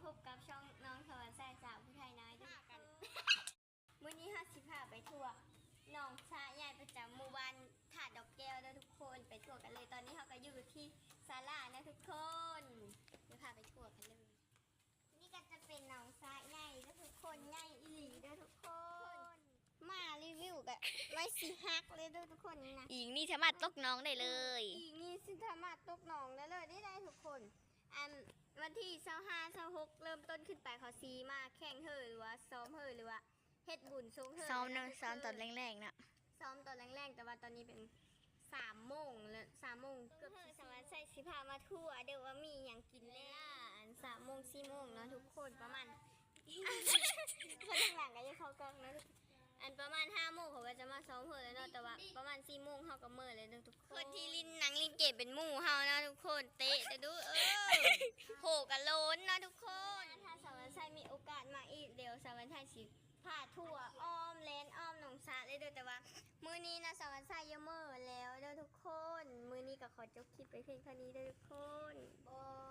ພົບກັບຊ່ອງນ້ອງສະຫວັນໄຊສາວຜູ້ໄທນ້ອຍເດີທຸກຄົນ. ມື້ນີ້ເຮົາຊິພາໄປທົ່ວໜອງສະໃຫຍ່ປະຈຳໝູ່ບ້ານທາດດອກແກ້ວເດີທຸກຄົນ. ໄປທົ່ວກັນເລີຍ. ຕອນນີ້ເຮົາກໍຢູ່ທີ່ສາລານະທຸກຄົນ. ດຽວພາໄປທົ່ວກັນເລີຍ. ນີ້ກໍຈະເປັນໜອງສະໃຫຍ່ເດີທຸກຄົນ, ໃຫຍ່ອີ່ຫຼີເດີທຸກຄົນ. ມາຣີວິວກໍໄມ້ຊິຫັກເລີຍເດີທຸກຄົນນະ. ອີງນີ້ສາມາດຕົກໜອງໄດ້ເລີຍ. ອີງນີ້ຊິສາມາດຕົກໜອງໄດ້ເລີຍເດ້ທຸກຄົນ. ອັນ ວັນທີຊາວຫ້າ ຊາວຫົກ ເລີ່ມຕົ້ນຂຶ້ນໄປ ເຂົາຊິມາແຂ່ງເຫີ ຫຼືວ່າຊ້ອມເຫີ ຫຼືວ່າເຮັດບຸນຊົງເຫີ ຊ້ອມເນາະ, ຊ້ອມຕອນແລງໆເນາະ, ຊ້ອມຕອນແລງໆ. ແຕ່ວ່າຕອນນີ້ເປັນສາມໂມງແລ້ວ, ສາມໂມງເກືອບ. ສະຫວັນໄຊຊິພາມາທົ່ວເດີວ່າມີຫຍັງກິນແດ່. ອັນ ສາມໂມງ ສີ່ໂມງເນາະທຸກຄົນ, ປະມານ ຄົນຂ້າງຫຼັງກໍຢ່າເຂົ້າກ້ອງເນາະ. ອັນປະມານຫ້າໂມງເຂົາກໍຈະມາຊ້ອມເຮີແລ້ວເນາະ, ແຕ່ວ່າປະມານສີ່ໂມງເຮົາກໍເມີແລ້ວເນາະທຸກຄົນ. ຄົນທີ່ຫຼິ້ນໜັງຫຼິ້ນເກມເປັນໝູ່ເຮົາເນາະທຸກຄົນ, ເຕະເດີດູ ເອີ ໂຫກະໂລນເນາະທຸກຄົນ. ຖ້າສະຫວັນໄຊມີໂອກາດມາອີກ, ດຽວສະຫວັນໄຊຊິພາທົ່ວອ້ອມ ແລ່ນອ້ອມໜອງສະເລີຍເດີ. ແຕ່ວ່າມື້ນີ້ນະ ສະຫວັນໄຊຢ່າເມີແລ້ວເດີທຸກຄົນ. ມື້ນີ້ກໍຂໍຈົບຄລິບໄປພຽງເທົ່ານີ້ເດີທຸກຄົນ. ບາ